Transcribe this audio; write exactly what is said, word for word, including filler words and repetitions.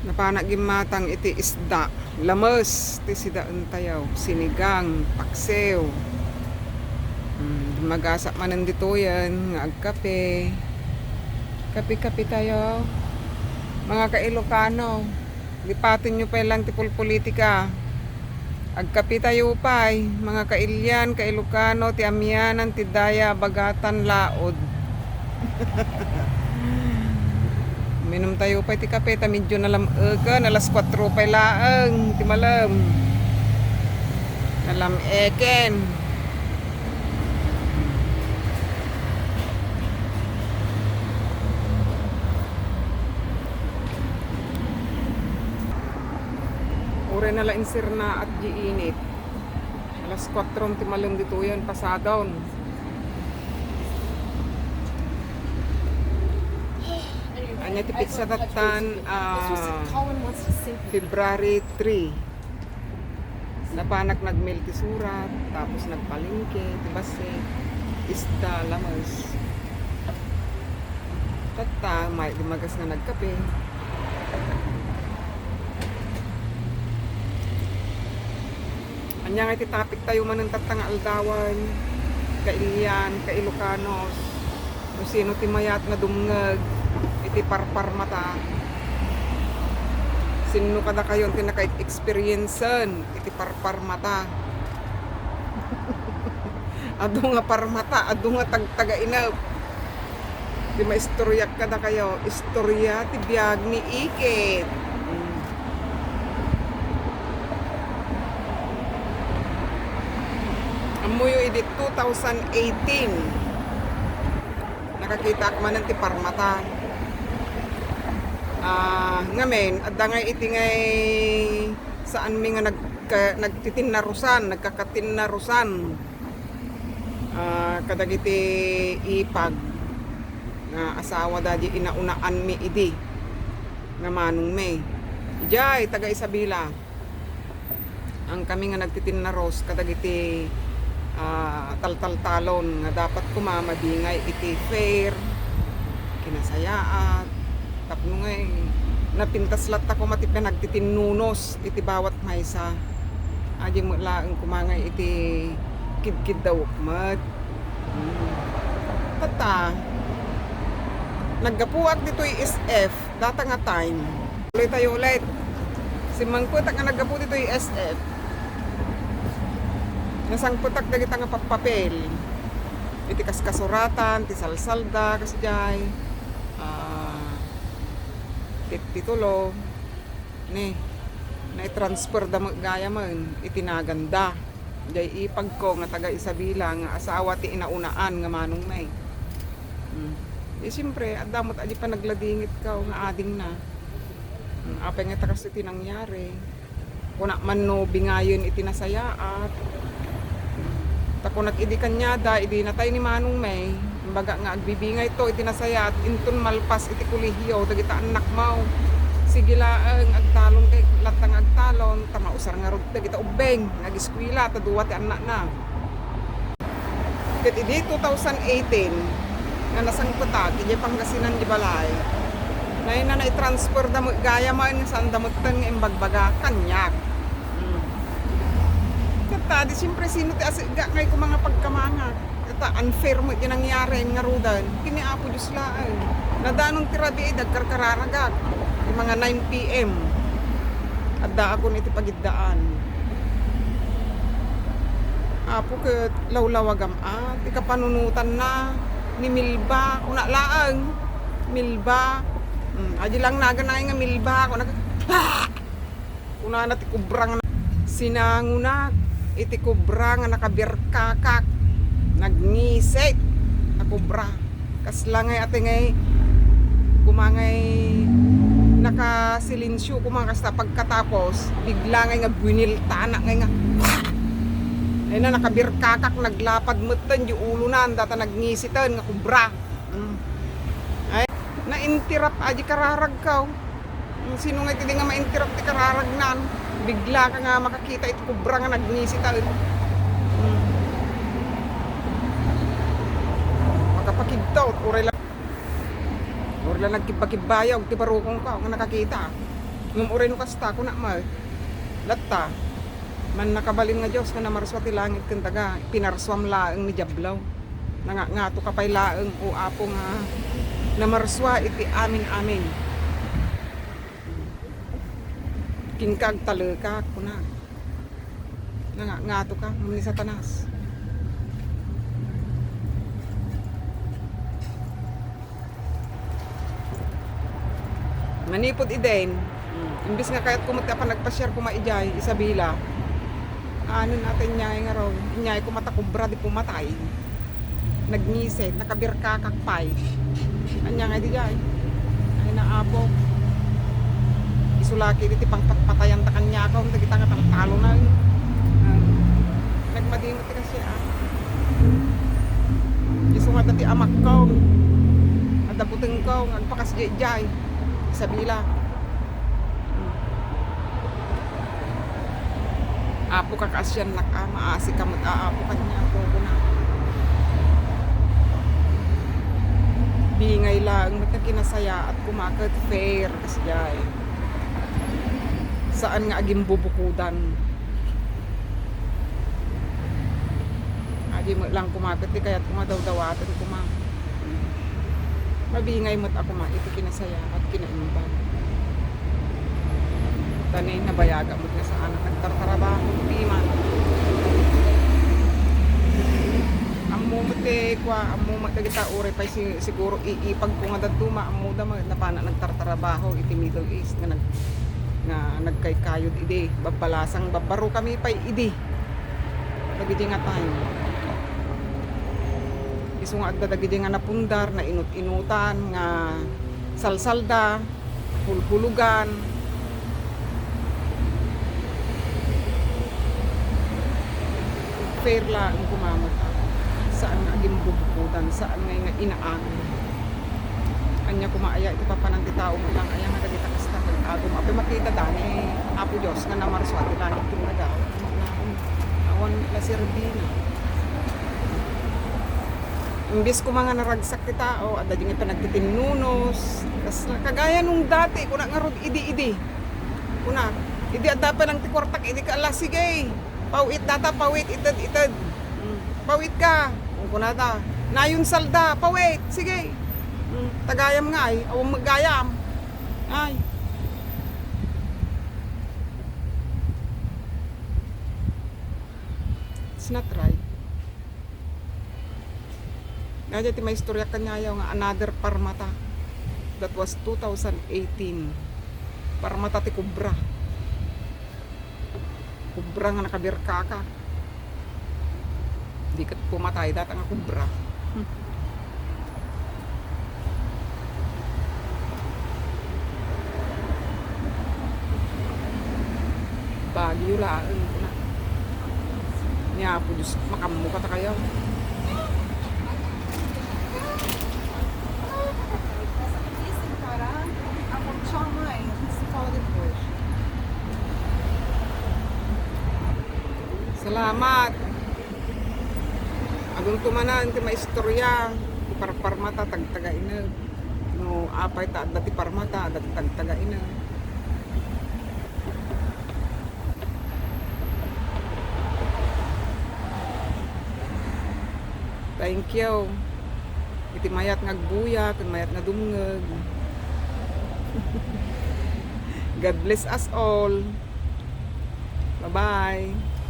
Napanak gimmatang iti isda. Lames ti sidaentayo. Sinigang, paksiw. Hmm, dumagasak manen ditoyen nga agkape. Kape-kape tayo. Mga ka-Ilocano, lipatenyo pay lang ti polpolitika. Agkapitayo pay, mga kailian, ka-Ilocano, ti amianan ti daya a bagatan laod. Uminumtayo pay ti kape ta medyo nalam-eken, alas kuatro pay laeng ti malem. Nalam-eken. Uray na la insirnaat di init. Alas kuatro ti malem ditoyen pasadon. Ania ti petsa tattan, ah, February three. Napanak nagmail ti surat, tapos nagpalengke ti bassit, isda, lames. Tatta, may dimagas nga nagkape. Ania nga iti topic tayo manen tatta nga aldawen, kailian, ka-Ilocanos, no sino ti mayat nga dumngeg iti parparmata? Sinno kadakayo ti naka-experiencean iti parparmata? Adu nga parmata, adu nga tagtagainep. Ti maistoryak kadakayo, istorya ti biag ni Ikit. Mm. Ammoyo idi two thousand eighteen, nakakitaak manen ti parmata. Ah, ngamin, adda ngay iti ngay saanmi nga nagka-, nagtitinnarusan, nagkakatinnarusan. Ah, kadagiti ipag nga asawa da di inaunaan mi idi nga manong mi. Jay, taga Isabela. Ang kami nga nagtitinnaros kadagiti, ah, taltaltalon nga dapat kuma mabingay iti fair, kinasayaat, tapno ngay napintas latta kuma ti panagtitinnunos iti bawat maysa. Adim met laeng kuma ngay iti kidkiddawek met. Hmm. Tatta, naggapuak ditoy S F, data nga time. Tuloy tayo ulit. Simmangpetak nga naggapu ditoy S F. Nasangpetak dagita nga pappapel. Iti kaskasuratan, ti salsalda, kasdiay. Ah, ti titulo. Ni, naitransfer da met gayamen iti naganda. Jay ipagko nga taga Isabela nga asawa ti inaunaan nga manong mi. Hmm. Di siyempre, adda met adi panagladingit ka nga adingna. Hmm, apay nga ta kastoy ti nangyari? Kuna man no bingayen iti nasayaat. Ta kunak idi kaniada, idi natay ni manong mi, imbaga nga agbibingayto iti nasayaat, inton malpas iti kolehiyo, dagita annakmo. Sige laeng, agtalon kay latta nga agtalon, ta mausar ngarud dagita ubbing nga ageskuela, ta dua ti annakna. Ket idi two thousand eighteen, nga nasangpetak idiay Pangasinan di balay, nay na naitransfer da met gayamen nga saan da metten nga imbagbaga kaniak. Hmm. Ket ta, di siyempre, sino ti asegga ngay ko mga pagkamangak? Ket ta, unfair met di nangyari ngaruden. Ken ni Apo Dios laeng. Nadanon ti rabii, dagkarkararagak. Ti mga nine P M. Addaakon iti pagid- daan. Apo, ket lawlawagam a ti kapanunotanna ni Milba, kuna laeng, Milba. Hmm, adi lang nagan ay nga Milba, kuna, kunana ti kobra nga na-, sinangonak iti kobra nga nakabirkakak, nagngisit a kobra. Kasla ngay ate ngay, kuma ngay nakasilensyo, kuma kasta pagkatapos, bigla ngay nga buiniltanak ngay nga, ay na, nakabirkakak, naglapad metten di ulona, data nagngisiten nga kobra. Mm. Ay, naintirap adi kararagko. Sino nga iti di nga maintirap ti kararagnan? Bigla ka nga makakita iti kobra nga nagngisita, eh. Hmm. Makapakibto, uray la, uray la nagkibbakibbayog ti barukongko nga nakakita. Ngem uray no kasta, kunak met latta, mannakabalin nga Dios nga namarsua ti langit ken daga, pinarsuam laeng ni Diablo. Nangangato ka pay laeng, O Apo, nga namarsua iti amin-amin. Kenka agtalekak, kuna. Nangangato ka, ngem ni Satanas. Manipud idin, mm, imbes nga kayat ko met ti apan nagpasiar koma idiay Isabela, anen ata inyay nga raw, inyay koma ta kubra di pumatay. Nagmiset, nakabirkakak pay. Ania nga idi jay? Ay, na, Apo. Isu la ketdi ti pangpatpatayan ta kaniak, dagita nga taltalonan. Ah, nagmadi met ti kasia. Isu nga adda ti amakko, adda butengko nga agpakasdiay idiay Isabela. Apo, kakaasiannak a, maasika met a, Apo, kaniak, kuna. Bingay laeng met nga kinasayaat koma ket fair, kasdiay. Saan nga agimbubukodan. Adi met lang koma ket ti kayat koma dawdawaten koma. Mabingay met a koma iti kinasayaat, kinaimban. Tani, nabayaga met nga saan a nagtartarabaho, di man. Ammo met ti kua, ammo met dagita uray pay si-, siguro iipag ko nga dadduma, ammoda met napana nagtartarabaho iti Middle East nga nag-, nga nagkaykayod idi babbalasang, babbarokami pay idi. Dagidi nga time. Isu nga adda dagidi nga napundar, nainut-inutan, nga salsalda, hulhulugan. Fair laeng koma met. Saan nga agimbubkodan, saan nga, nga inaan. Ania koma aya iti papanan ti tao, met lang aya nga dagita kasta ket agum. Apay makita da ni Apo Dios nga namarsua ti langit ken daga. Awan la serbina. Imbes koma nga naragsak ti tao, adda di nga panagtitinnunos. Kas-, kagaya nung dati, kuna ngarud idi-idi. Kuna, idi adda pa lang ti kuartak, idi ka, "Ala, sige. Pawit data, pawit, ited, ited. Mm, pawit ka." Kung kuna ta, "Nayon salda, pawit, sige. Mm, tagayam nga ay, awan magayam." Ay. It's not right. Nga ti maistorya kaniayo nga another parmata. That was two thousand eighteen. Parmata ti kubra. Kubra nga nakabirkaka. Di ket pumatay data nga kubra. Hmm. Baguio laeng, kuna. Ni Apo Dios, makammo ka ta kayo. Salamat. Adunto manen ti maistorya, ti parparmata, tagtagaineg. No apay ta adda ti parmata, adda ti tagtagaineg. Thank you. Iti mayat nga agbuya, ken mayat nga dumngeg. God bless us all. Bye-bye.